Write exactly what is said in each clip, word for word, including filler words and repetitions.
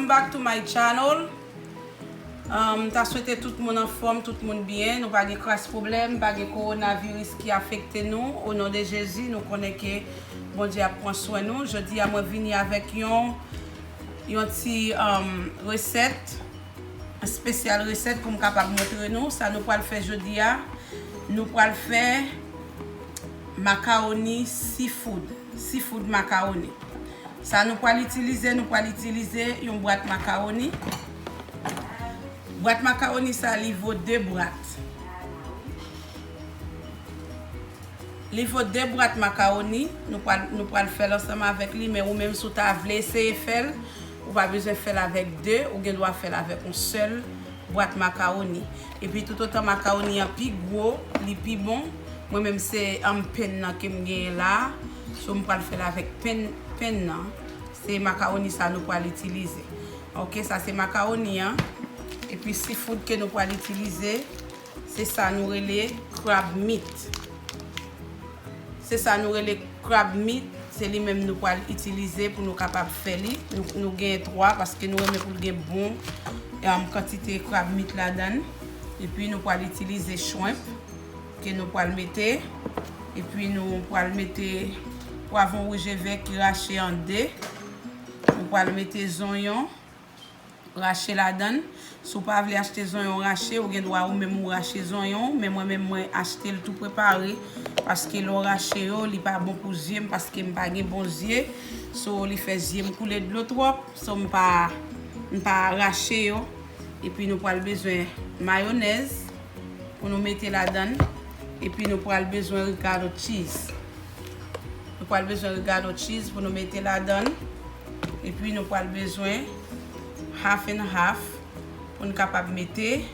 Back to my channel. Um, ta swete tout moun anfòm, tout moun byen, nou pa gen kras pwoblèm, pa gen kowonaviris ki afekte nou. O non de Jezi, nou konnen ke Bondye ap pran swen nou. Jodi a mwen vini avèk yon, yon ti um, resèt, espesyal resèt pou m kapab montre nou. Sa nou pral fè jodi a, nou pral fè makawoni seafood, seafood makawoni. Sa nou pral itilize, nou pral itilize yon bwat makawoni. Bwat makawoni sa li vo de bwat. Li vo de bwat makawoni, nou pral, nou pral fè l ansanm avèk li, men ou menm si w ta vle eseye fè l, ou pa bezwen fè l avèk de, ou gen dwa fè l avèk yon sèl bwat makawoni. Epi toutotan makawoni an pi gwo, li pi bon. Mwen menm se um, penn nan ke m genyen la, so m pral fè l avèk penn, penn nan. Se makawoni sa nou pral itilize. Ok, sa se makawoni an. Epi seafood ke nou pral itilize, se sa nou rele crab meat. Se sa nou rele crab meat. Se li menm nou pral itilize pou nou kapab fè li. Nou, nou gen twa paske nou renmen pou l gen bon um, kantite crab meat ladan l. Epi nou pral itilize shrimp ke nou pral mete. Epi nou pral mete pwavwon wouj e vè ki rache an de. Nou pral mete zonyon rache ladan l. Si w pa vle achte zonyon rache, ou gen dwa ou menm ou rache zonyon w, men mwen menm mwen achte l tou prepare, paske lè w rache yo, li pa bon pou zye m, paske m pa gen bon zye, so li fè zye m koule dlo twòp, so m pa, m pa rache yo. Epi nou pral bezwen mayonèz pou nou mete ladan l, epi nou pral bezwen ricotta cheese. Nou pral bezwen ricotta cheese pou nou mete ladan l. Epi nou pral bezwen half and half pou n kapab mete.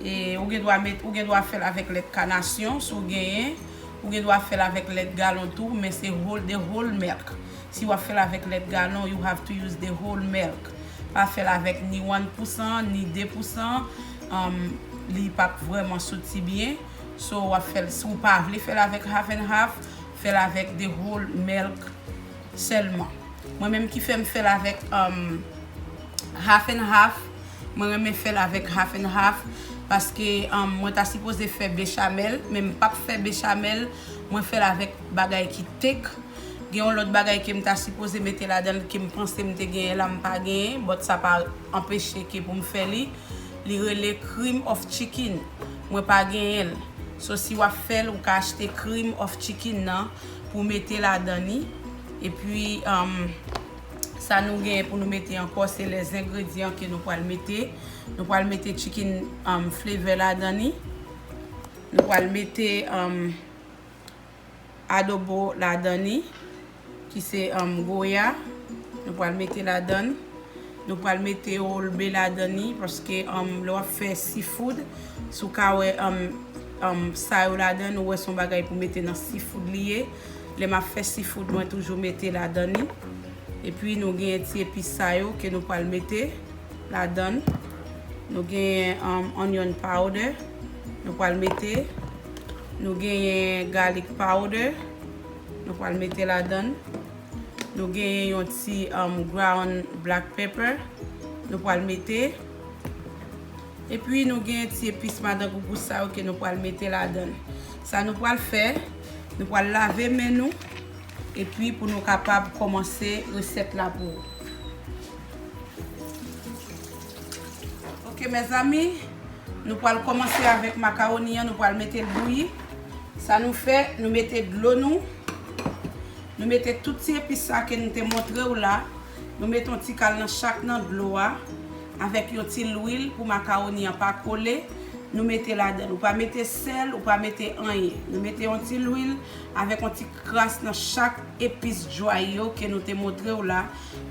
E ou gen dwa met, ou gen dwa fè l avèk lèt kanasyon si w genyen. Ou gen dwa fè l avèk lèt galon tou, men se whole, the whole milk. Si w ap fè l avèk lèt galon, you have to use the whole milk. Pa fè l avèk ni one pousan, ni de pousan. Um, li p ap vrèman soti byen. So, w ap fè l, si w pa vle fè l avèk half and half, fè l avèk the whole milk sèlman. Mwen menm ki fè m fè l avèk um, half and half, mwen renmen fè l avèk half and half, paske um, mwen ta sipoze fè bechamel, men m p ap fè bechamel, mwen fè l avèk bagay ki thick. Gen yon lòt bagay ke m ta sipoze mete ladan l ke m panse m te genyen la m pa genyen, but sa pa anpeche ke pou m fè li. Li rele cream of chicken. Mwen pa genyen l. So si w ap fè l, ou ka achte cream of chicken nan pou mete ladan li. Epi um, sa nou genyen pou nou mete ankò, se lèzengredyan ke nou pral mete. Nou pral mete chicken um, flavor ladan li. Nou pral mete um, adobo ladan li, ki se um, goya. Nou pral mete ladan. Nou pral mete old bay ladan li, paske um, lè w ap fè seafood, si w ka wè um, um, sa yo ladan, ou wè se yon bagay pou mete nan seafood li ye. Lè m ap fè seafood, mwen toujou mete ladan li. Epi nou gen ti epis sa yo ke nou pral mete ladan. Nou gen um, onion powder, nou pral mete. Nou genyen garlic powder, nou pral mete ladan. Nou genyen yon ti um, ground black pepper, nou pral mete. Epi nou genyen ti epis madan gougous sa yo ke nou pral mete ladan. Sa nou pral fè, nou pral lave men nou. Epi pou nou kapab kòmanse resèt la pou ou. Ok mezanmi, nou pral kòmanse avèk makawoni an, nou pral mete l bouyi. Sa nou fè, nou mete dlo nou. Nou mete tout ti epis sa ke nou te montre w la. Nou mete yon ti kal nan chak nan dlo a. Avèk yon ti lwil pou makawoni an pa kole. Nou mete ladan. Ou pa mete sèl, ou pa mete anyen. Nou mete yon ti lwil avèk yon ti kras nan chak epis dry yo ke nou te montre w la.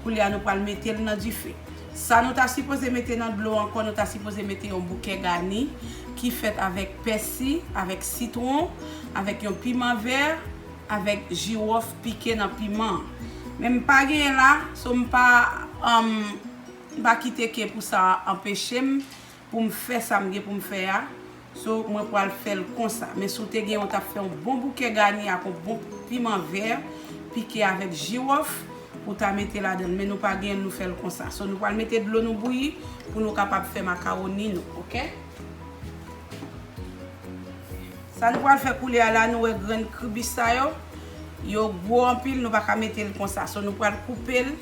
Koulye a nou pral mete l nan dife. Sa nou ta sipoze mete nan dlo ankò, nou ta sipoze mete yon bouke gani ki fèt avèk pèsi, avèk sitwon, avèk yon piman vè, avèk jiwòf pike nan piman an. Men m pa genyen la, so m pa, um, m pa kite ke pou sa anpeche m pou m fè sa m gen pou m fè a. So, mwen pral fè l konsa. Men si w te gen, w t ap fè yon bon bouke gani ak yon bon piman vè pike avèk jiwòf. pou ta mete ladan l, men nou pa gen l, nou fè l konsa. So, nou pral mete dlo nou bouyi pou nou kapab fè makawoni nou, oke? Sa nou pral fè koulye a la, nou wè grenn kribis sa yo, yo gwo anpil, nou pa ka mete l konsa. So, nou pral koupe l,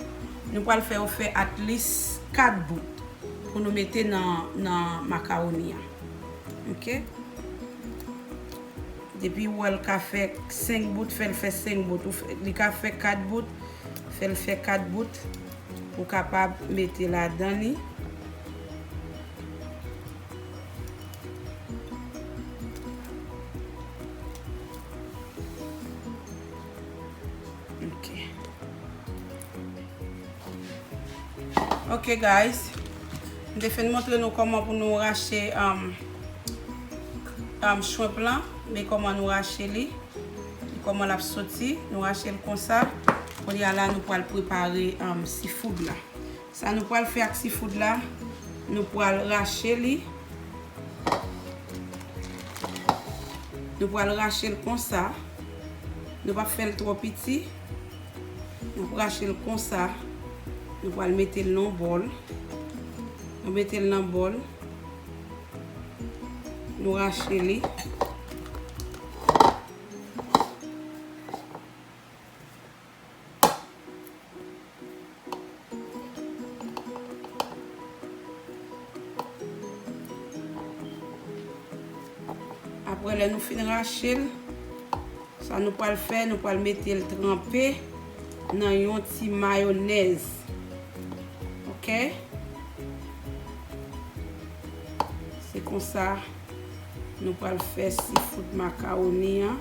nou pral fè yo fè at least kat bout pou nou mete nan, nan makawoni an. Oke? Depi w wè l ka fè senk bout, fè l fè senk bout. Ou fè, li ka fè kat bout, fè l fè kat bout. Ou kapab mete ladan li. Ok. Ok, guys. M te fin montre nou kòman pou nou rache, um, um, shrimp lan, men kòman nou rache li, kòman l ap soti. Nou rache l konsa. Kounye a la, nou pral prepare, um, seafood la. Sa nou pral fè ak seafood la, nou pral rache li. Nou pral rache l konsa. Nou p ap fè l twò piti. Nou rache l konsa. Nou pral mete l nan bòl. Nou mete l nan bòl. Nou rache li. Apre, lè nou fin rache l, sa nou pral fè, nou pral mete l tranpe nan yon ti mayonèz. Ok? Se konsa nou pral fè seafood makawoni an.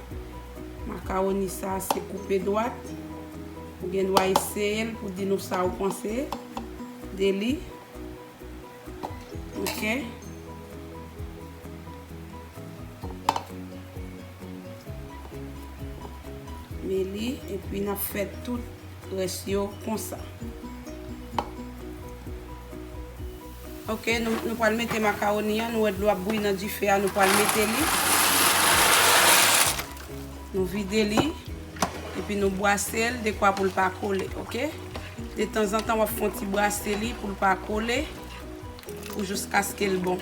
Makawoni sa se koupe dwat. Ou gen dwa eseye l pou di nou sa ou panse de li. Ok. Men li, epi n ap fè tout rès yo konsa. Ok, nou, nou pral mete makawoni an, nou wè dlo ap bouyi nan dife a, nou pral mete li. Nou vide li, epi nou bwase l dekwa pou l pa kole, ok? De tanzantan, w ap fè yon ti bwase li pou l pa kole, pou jiskaske l bon.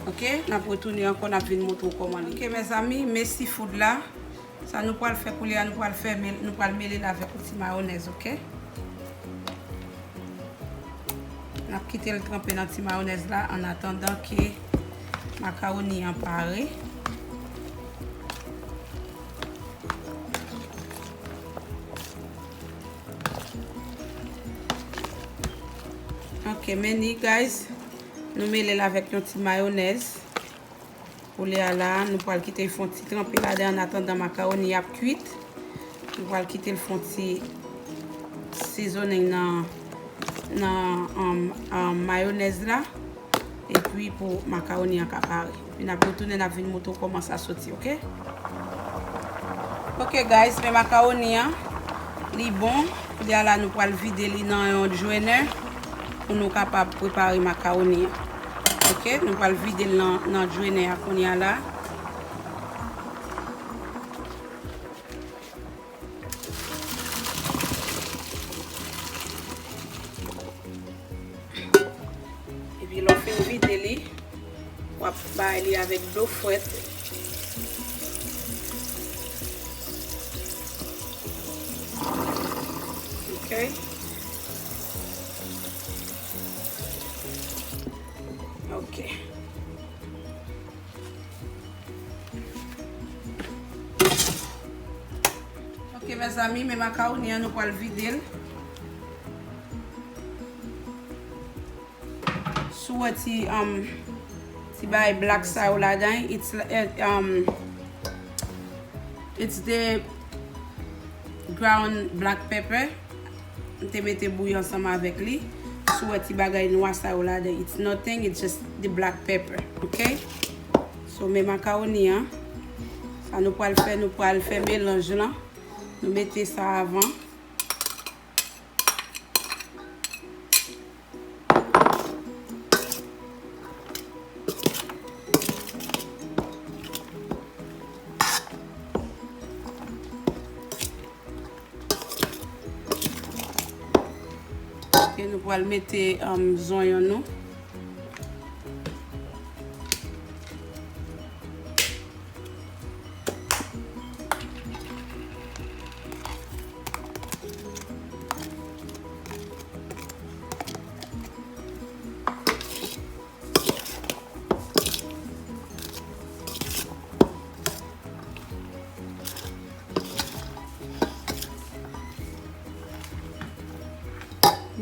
Ok, n ap retounen ankò, n ap vin montre w kòman li. Ok, mezanmi, men seafood la, sa nou pral fè koulye a, nou pral fè mel-, nou pral mele l avèk yon ti mayonèz, ok? N ap kite l tranpe nan ti mayonèz la, an atandan ke makawoni an pare. Ok, men ni, guys, nou mele l avèk yon ti mayonèz. Koulye a la, nou pral kite l fè yon ti tranpe ladan, an atandan makawoni ap kwit. Nou pral kite l fè yon ti sezonnen nan, nan, um, um, mayonèz la. Epi pou makawoni an ka pare. Epi n ap retounen, n ap vin montre w kòman sa soti, ok? Ok, guys, men makawoni an, li bon. Koulye a la, nou pral vide li nan yon drainer pou nou kapab prepare makawoni an. Ok, nou pral vide l nan, nan drainer a kounye a la. Epi lè w fin vide li, w ap bay li avèk dlo frèt. Ok. Ok. Ok, mezanmi, men makawoni an, nou pral vide l. Si w wè ti, um, ti bagay black sa yo ladan, it's, eh, um, it's the ground black pepper. M te mete bouyi ansanm avèk li. Si w wè ti bagay nwa sa yo ladan, it's nothing, it's just the black pepper, ok? So, men makawoni an, sa nou pral fè, nou pral fè melanj lan. Nou mete sa avan. E nou pral mete, um, zonyon nou.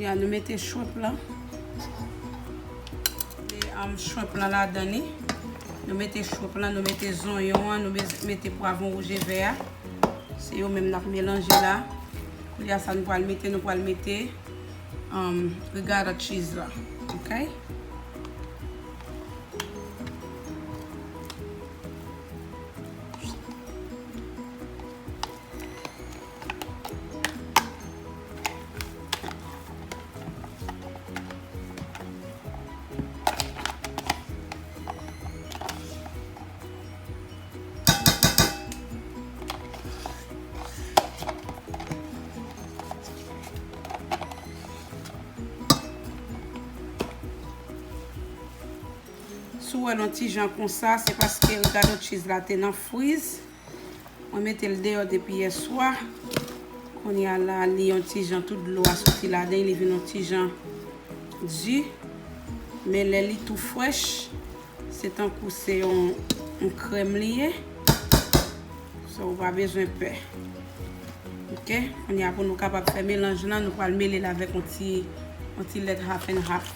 Ya, nou mete shrimp lan. E, um, shrimp lan ladan li. Nou mete shrimp lan, nou mete zonyon an, nou mete pwavwon wouj e vè a. Se yo menm n ap melanje la. Koulye a sa nou pral mete, nou pral mete, um, regatta cheese la. Ok? Si w wè l yon ti jan konsa, se paske regatta cheese la te nan friz. Mwen mete l deyò depi yèswa. Kounye a la, li yon ti jan, tout dlo a soti ladan, li vin yon ti jan di. Men lè li tou frèch, se tankou se yon, yon krèm li ye. So, ou pa bezwen pè. Ok? Kounye a, pou nou kapab fè melanj lan, nou pral mele l avèk yon ti, yon ti lèt half and half.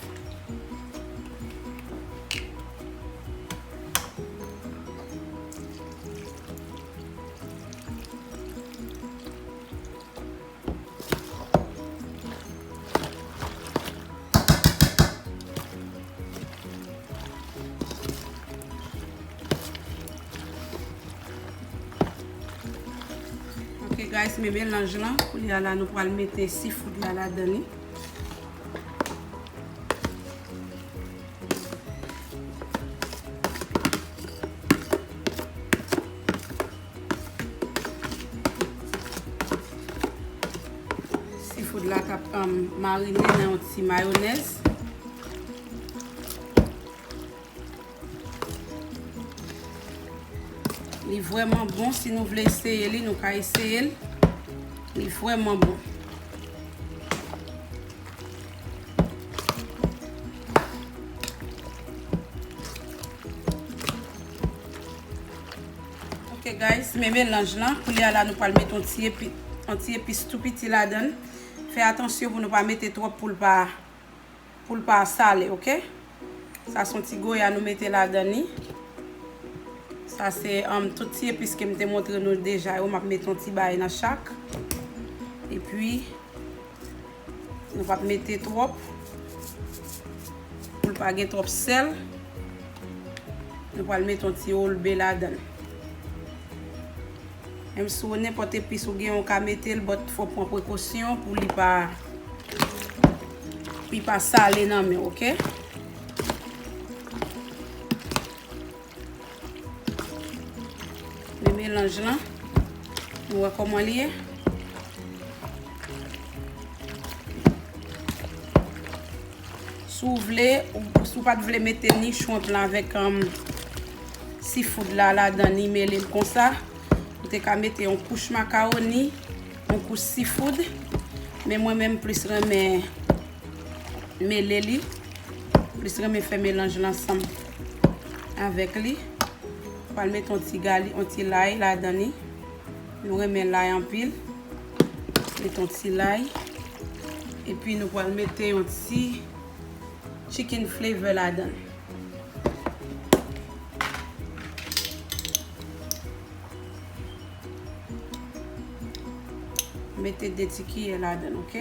Ok, guys, men melanj lan. Kounye a la, nou pral mete seafood la ladan li. Seafood la t ap, um, marine nan yon ti mayonèz. Li vrèman bon, si nou vle eseye li, nou ka eseye l. Li vrèman bon. Ok, guys, men melanj lan. Kounye a la, nou pral mete yon ti epi, yon ti epis tou piti ladan l. Fè atansyon pou nou pa mete twòp pou l pa, pou l pa sale, ok? Sa se yon ti goya nou mete ladan li. Sa se, um, tout ti epis ke m te montre nou deja yo, m ap mete yon ti bagay nan chak. Epi, nou p ap mete twòp. Pou l pa gen twòp sèl, nou pral mete yon ti old bay ladan l. Menm si w nenpòt epis ou gen, ou ka mete l, but fò w pran prekosyon pou li pa, pou li pa sale nan men w, ok? Men melanj lan, nou wè kòman li ye. Si w vle, ou, si w pa t vle mete ni shrimp lan avèk, um, seafood la ladan, ni mele l konsa, ou te ka mete yon kouch makawoni, yon kouch seafood. Men mwen menm plis renmen mele li. Plis renmen fè melanj lan ansanm avèk li. Pral mete yon ti gali, yon ti lay ladan li. Nou renmen lay anpil. Mete yon ti lay. Epi nou pral mete yon ti chicken flavor ladan. Mete de ti kiyè ladan, ok?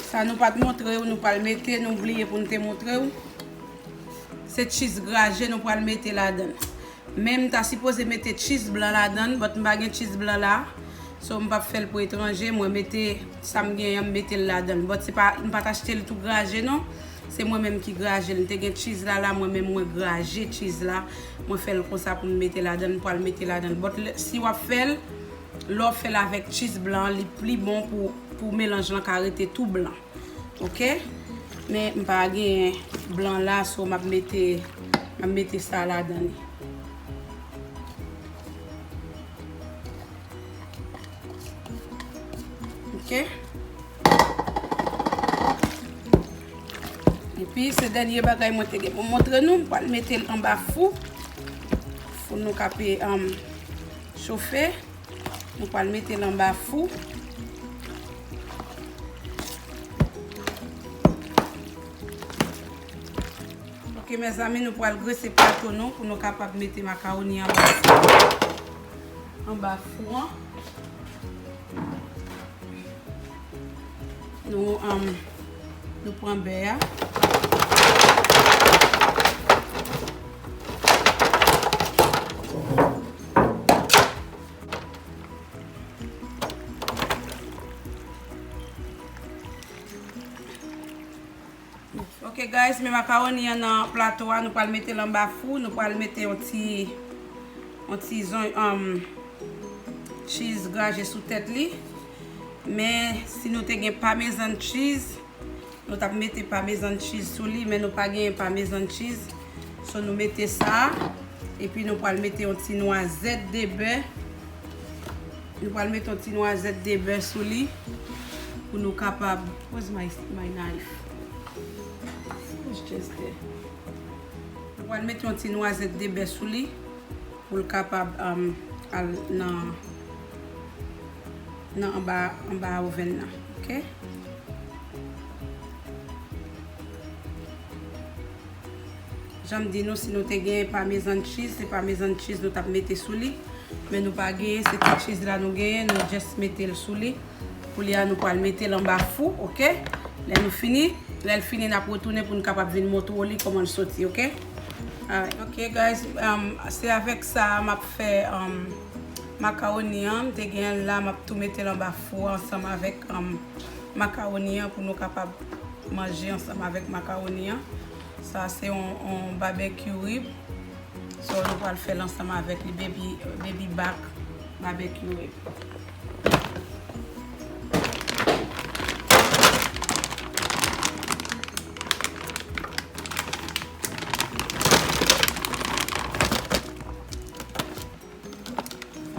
Sa nou pa t montre w, nou pral mete, nou bliye pou n te montre w. Se cheese graje nou pral mete ladan. Men m ta sipoze mete cheese blan ladan, but m pa gen cheese blan la. So, m p ap fè l pou etranje, mwen mete sa m genyen an, m mete l ladan l. But se pa, m pa t achte l tou graje non. Se mwen menm ki graje l. M te gen cheese la, la, mwen menm mwen graje cheese la. Mwen fè l konsa pou m mete ladan l, m pral mete ladan l. But lè, si w ap fè l, lè w fè l avèk cheese blan an, li pli bon pou, pou melanj lan ka rete tou blan. Oke? Men m pa gen blan la, so m ap mete, m ap mete sa ladan li. Oke? Epi, se dènye bagay mwen te gen pou m montre nou. M pral mete l anba fou. Fou nou k ap, um, chofe. Nou pral mete l anba fou. Oke, mezanmi, nou pral grese plato nou pou nou kapab mete makawoni anba fou. Anba fou an. Nou, um, nou pran bè a. Ok, guys, men makawoni an nan plato a, nou pral mete l anba fou, nou pral mete yon ti, yon ti zon, um, cheese graje sou tèt li. Men, si nou te gen Parmesan cheese, nou t ap mete Parmesan cheese sou li, men nou pa genyen Parmesan cheese. So, nou mete sa, epi nou pral mete yon ti nwazèt de bè. Nou pral mete yon ti nwazèt de bè sou li pou nou kapab, where's my, my knife? It's just there. Nou pral mete yon ti nwazèt de bè sou li pou l kapab, um, al nan, nan anba, anba oven nan. Ok? Jan m di nou, si nou te gen Parmesan cheese, se Parmesan cheese nou t ap mete sou li. Men nou pa genyen, se ti cheese la nou genyen, nou just mete l sou li. Koulye a, nou pral mete l anba fou, ok? Lè nou fini, lè l fini, n ap retounen pou n kapab vin montre w li kòman l soti, ok? Alright. Ok, guys, um, se avèk sa a m ap fè, um, makawoni an. M te gen l la, m ap tou mete l anba fou ansanm avèk, um, makawoni an pou nou kapab manje ansanm avèk makawoni an. Sa se yon, yon barbecue rib. So, nou pral fè l ansanm avèk li, baby, baby back barbecue rib.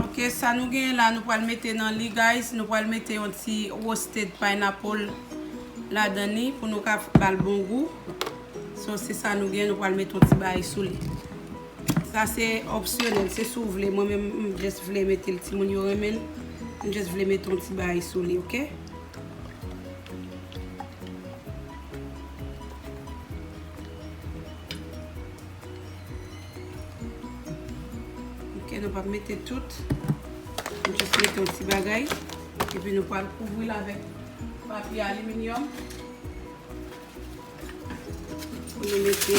Ok, sa nou genyen la, nou pral mete nan li, guys. Nou pral mete yon ti roasted pineapple ladan li pou nou ka ba l bon gou. So, se sa nou genyen, nou pral mete yon ti bagay sou li. Sa se opsyonèl, se si w vle. Mwen menm, m just vle mete l, timoun yo renmen l. M just vle mete yon ti bagay sou li, ok? Ok, nou p ap mete tout. Nou just mete yon ti bagay. Epi nou pral kouvri l avèk papye aliminyòm. Pou nou mete.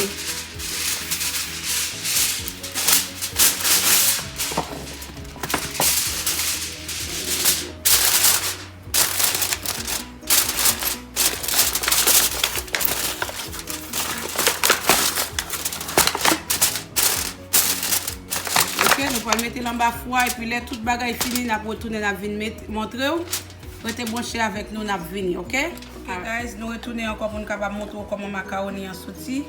Ok, nou pral mete l anba fou a, epi lè tout bagay fini, n ap retounen, n ap vin met, montre w. Rete branche avèk nou, n ap vini, ok? Ok, guys, nou retounen ankò pou n kapab montre w kòman makawoni an soti.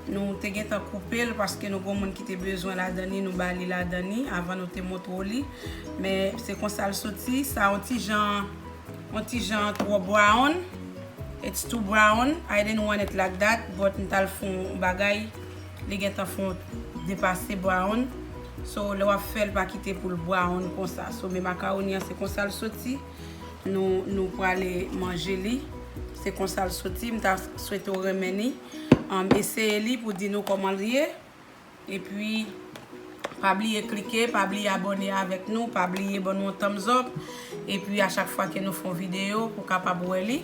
Nou te gentan koupe l paske nou gon moun ki te bezwen ladan li, nou ba li ladan li avan nou te montre w li. Men se konsa l soti, sa yon ti jan, yon ti jan twò brown. It's too brown. I didn't want it like that, but m t al fè yon bagay, li gentan fè yon depase brown. So, lè w ap fè l, pa kite pou l brown konsa. So, men makawoni an, se konsa l soti. Nou, nou prale manje li. Se konsa l soti. M ta swete w renmen li. Um, eseye li pou di nou kòman l ye. Epi, pa bliye klike, pa bliye abòne avèk nou, pa bliye ban nou yon thumbs up. Epi, a chak fwa ke nou fè yon videyo, pou w kapab wè li.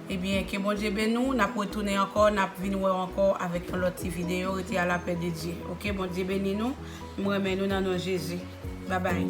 Ebyen, ke Bondye beni w, n ap retounen ankò, n ap vin wè w ankò avèk yon lòt ti videyo. Rete a la pè de Dye. Ok, Bondye beni nou. M renmen nou nan non Jezi. Babay.